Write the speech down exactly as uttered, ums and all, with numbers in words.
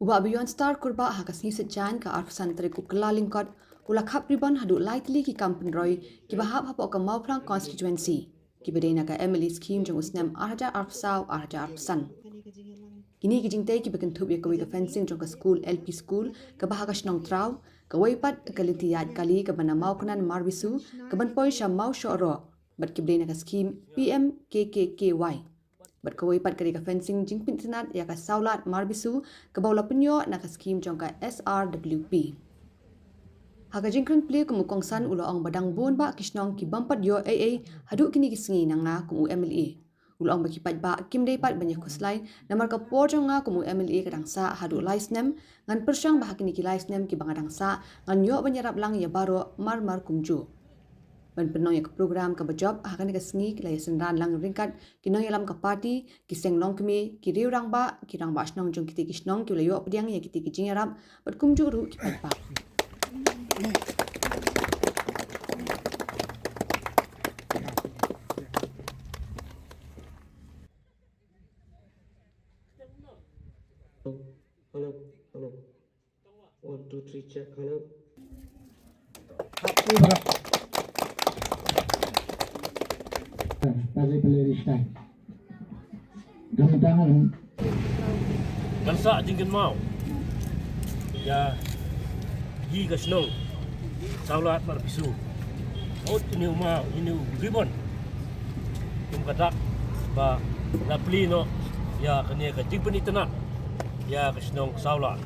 U Bah Beyondstar Kurbah ha ka sngi Saitjaiñ ka arphew san tarik u Kyllalyngkot u la khap ribbon haduh lai tylli ki kam pynroi kiba hap hapoh ka Mawphlang constituency, kiba dei na ka M L A scheme jong u snem ar hajar arphew saw ar hajar arphew san. Kine ki jingtei kiba kynthup ïa kawei ka fencing jong ka skul L P school kaba ha ka shnong Traw, kawei pat ka lynti ïaid kali kaba na Mawknan Marbisu kaban poi sha Mawshohroh, bad kiba dei na ka scheme P M K K K Y. Bad kawei pat ka dei ka fencing jingpynitynnad ïa ka Sawlad Marbisu kaba u la pynïoh na ka scheme jong ka S R W P. Ha ka jingkren plie kum u kongsan u la ong ba dang bun bah ki shnong ki bym pat ïoh ei ei haduh kine ki sngi na nga kum u M L A. U la ong ba ki paidbah kim dei pat ban ïakhuslai namar ka por jong nga kum u M L A ka dang sah haduh lai snem, ngan pyrshang ba ha kine ki lai snem kiba nga dang sah ngan ïoh ban ïarap lang ïa baroh mar mar kumjuh. Ban pynlong ïa ka program kaba jop ha kane ka sngi ki la ïasynran lang ryngkat ki nongïalam ka party, ki seng longkmie, ki riew rangbah, ki rangbah shnong jong kitei ki shnong kiba la ïoh pdiang ïa kitei ki jingïarap bad kumjuh ruh ki paidbah. Hello, hello. One, two, three, check. Hello. Ngan sah jingkynmaw ïa i ka shnong Sawlad Marbisu. Ot ine u maw, ine u ribbon. Kum kata ba la plie noh ïa kane ka jingpynitynnad ïa ka shnong Sawlad.